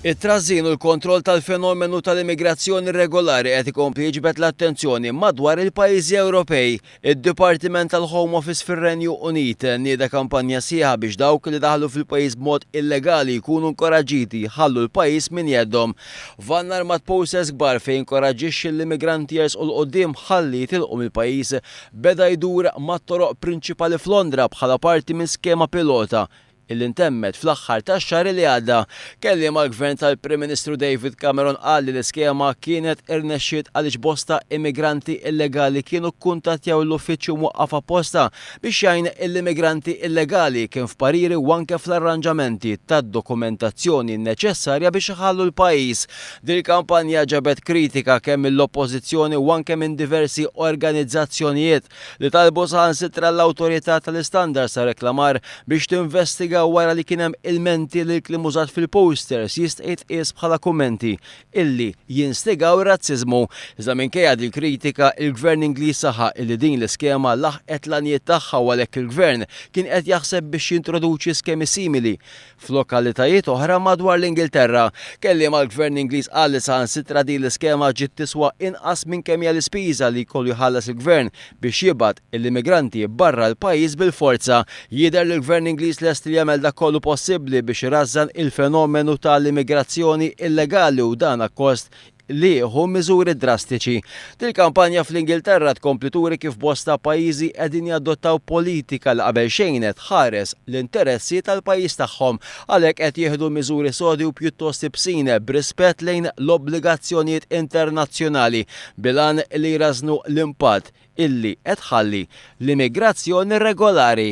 It-trażżin u l-kontroll tal-fenomenu tal-immigrazzjoni irregolari qed ikompli jiġbed l-attenzjoni madwar il-pajjiżi Ewropej. Id-Dipartiment tal-Home Office fir-Renju Unit nieda kampanja sħiħa biex dawk li daħlu fil-pajjiż b'mod illegali jkunu nkoraġġiti jħallu l-pajjiż minn jeddhom. Vann armat posters kbar fejn inkoraġġixxi lill-immigranti jersqu 'l quddiem ħalli jitilqu mill-pajjiż beda jdur mat-toroq prinċipali f'Londra bħala parti minn skema pilota illi ntemmet fl-aħħar tax-xahar li għadda. Kelliem għall-Gvern tal-Prim Ministru David Cameron qal li l-iskema kienet irnexxiet għaliex bosta immigranti illegali kienu kkuntattjaw l-uffiċċju mwaqqaf apposta biex jgħin lill-immigranti illegali kemm f'pariri u anke fl-arranġamenti tad-dokumentazzjoni neċessarja biex iħallu l-pajjiż. Din il-kampanja ġabet kritika kemm mill-Oppożizzjoni u anke minn diversi organizzazzjonijiet li talbu saħansitra l-Awtorità tal-Istandards ta' Reklamar biex tinvestiga wara li kien hemm ilmenti li l-kliem użat fil-posters jista' jitqies bħala kummenti illi jinstigaw ir-razziżmu. Iżda minkejja dil-kritika, il-Gvern Ingliż saħaq illi din l-iskema laħqet l-għanijiet tagħha u għalhekk il-Gvern kien qed jaħseb biex jintroduċi skemi simili f'lokalitajiet oħra madwar l-Ingilterra. Kelliem għall-Gvern Ingliż qal li saħansitra din l-iskema ġiet tiswa inqas minn kemm hija l-ispiża li jkollu jħallas il-Gvern biex jibgħat l-immigranti barra l-pajjiż bil-forza. Jidher li l-Gvern Ingliż lest li jagħmel dak kollu possibbli biex irażżan il-fenomenu ta' l-immigrazzjoni illegali u dan akkost li jieħu miżuri drastiċi. Dil-kampanja fl-Ingilterra tkompli turi kif bosta pajjiżi qegħdin jadottaw politika li qabel xejn tħares l-interessi tal-pajjiż tagħhom. Għalhekk qed jieħdu miżuri sodi u pjuttost ibsin b'rispett lejn l-obbligazzjonijiet internazzjonali bil-għan li jrażżnu l-impatt illi qed tħalli l-immigrazzjoni irregolari.